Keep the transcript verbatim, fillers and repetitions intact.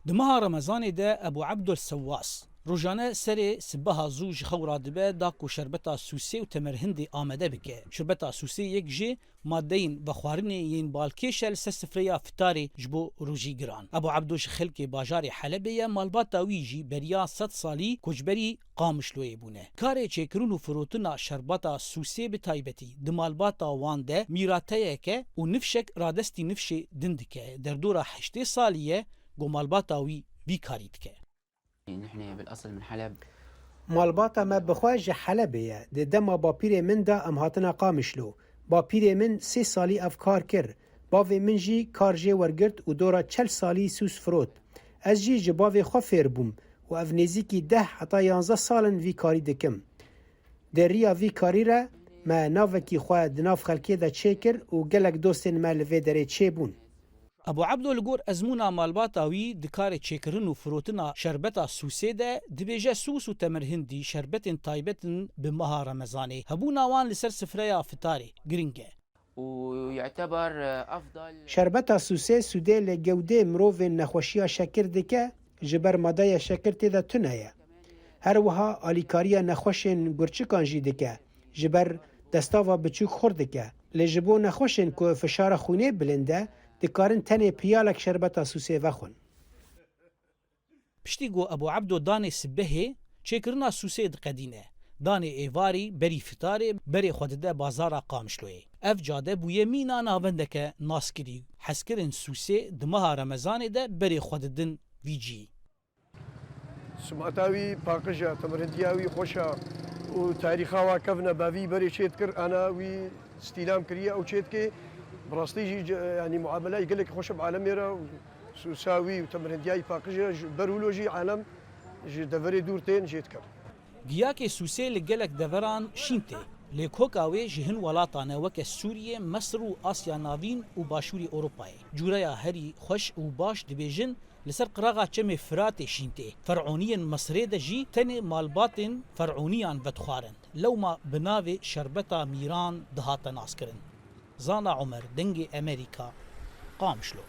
Di meha Remezanê de Ebû Ebdol Sewwas rojane serê sibeha zû ji xew radibe da ku şerbeta sûsê û temerhindê amede bike. Şerbeta sûsê yek ji madeyên vexwarinê yên balkêş e li ser sifreya fitarê ji bo rojî giran. Ebû Ebdo ji xelkê bajarê Helebê ye, malbata wî jî beriya sed salî koçberî Qamişloyê bûne. Karê çêkirin û firotina şerbeta sûsê bi taybetî di malbata wan de mîrateyek e û nifşek radestî nifşê din dike. Derdora heştê salî ye ku malbata wî vî karî dike. نحن بالأصل من حلب. Malbata me bi xwe ji Helebê ye. Di dema bapîrê min de em hatine Qamişlo. Bapîrê min sê salî ev kar kir. Bavê min jî kar jê wergirt û dora çel salî sûs firot. Ez jî ji bavê xwe fêr bûm û ev nêzîkî deh heta yanzdeh sal in vî karî dikim. Di riya vî karî re me navekî xwe di nav xelkê de çêkir û gelek dostên me li vê derê çêbûn. Ebû Ebdo li gor ezmûna malbata wî di karê çêkirin û firotina şerbeta sûsê de dibêje, sûs û temirhindî şerbetên taybet in bi meha Remezanê. Hebûna wan li ser sifreya fitarê giring e. ويعتبر أفضل. Şerbeta sûsê sûdê li gewdê mirovên nexweşiya şekir dike, ji ber madeya şekir tê de tune ye. Her wiha alîkariya nexweşên gurçikan jî dike, ji ber destava biçûk xurt dike. Lê ji bo nexweşên ku fişara xwînê bilind e, dikarin tenê piyalek şerbeta sûsê vexwin. Piştî ku Ebû Ebdo danê sibehê çêkirina sûsê diqedîne, danê êvarî berî fitarê berê xwe dide bazara Qamişloyê. Ev cade bûye mîna navendeke naskirî. Hezkirên sûsê di meha Remezanê de berê xwe didin vî cî. Simata wî paqij e, temirhindiya wî xweş e û tarîxa wa kevn e, bavî berê çê dikir, ana wî stîlam kiriye ew çê dike. Bi rastî jî ce-, yanî muameleyê gelek xweş e bi alemê re û sûsa wî û temirhindiya wî paqij e, ji ber wilo jî alem ji deverê dûr tên jê dikir. Giyakê sûsê li gelek deveran şîn tê. Lê koka wê ji hin welatan e weke Sûriyê, Mesir û Asya Navîn û Başûrê Ewropayê. Cûreya herî xweş û baş dibêjin li ser qiraxa çemê Firatê şîn tê. Fer'oniyên Misirê de jî tenê malbatên fer'oniyan vedixwarin. Lewma bi navê şerbeta mîran dihate naskirin. Zana Omer, Dengê Emerîka, Qamişlo.